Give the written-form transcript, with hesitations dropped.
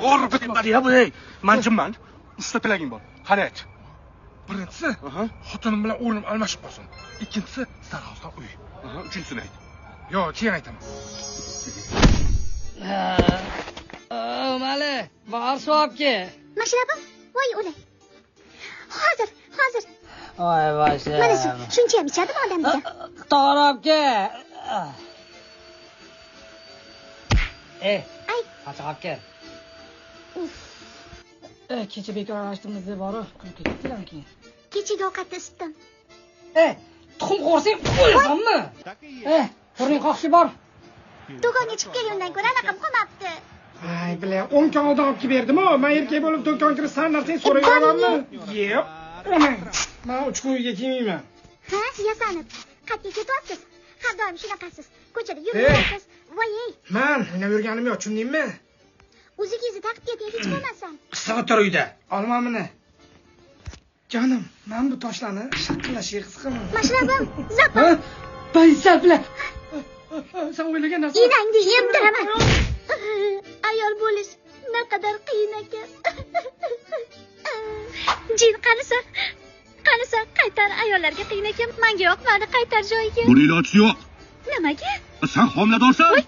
G'or bu, ey. Man jimman. Uchta tilaging bor. Qani ayt. Birinchisi, xotinim bilan o'rnim almashib qolsin. Ikkinchisi, Sarg'ozdan uy. Uchinchisini ayt. Yo'q, keyin aytaman. Mali, bor suv olib kel. Mashrabim, voy o'lay. Hozir, hozir. Voy boshim. Mana shu, shuncha ham ichadimi odam degan. Tog'or olib kel. Ey, Ay. Sochiq olib kel. Uf. Kecha bekor aralashtiramiz deb borib, kulib ketdilar keyin. Kechagi ovqatni isitdim. Ey, tuxum qo'rsang qo'yasanmi? Ey, burning qoqishi bor. Do'konga chiqib kel, undan ko'ra aloqam qolmabdi. Ay, бля, 10 kun oldin olib kelib berdim-ku. Men erkak bo'lib do'kon kirib san narsangni so'rayveramanmi? Yep. Onang. Men 3 kun uyga kelmayman. Ha, yasanib. Qayerga ketyapsiz? Har doim shunaqasiz. Ko'chada yurmaysiz. Voy ey, Man o'ynab yurganim yo'q, tushundingmi? Uzugingizni taqib keting hech bo'lmasam. Qisib o'tir uyda. Olma buni. Jonim, men bu toshlarni shaqillashiga qiziqaman. Mashrabim, zappa. Ha? Baysal bilan. Sen o'ylagan narsa. Enangni yemdiraman. Ayol bo'lish naqadar qiyin ekan. Jin qanisan? Qanisan, qaytar, ayollarga qiyin ekan. Menga yoqmadi, qaytar joyiga. Buni iloji yo'q. Nimaga? Sen homiladorsan. Voy,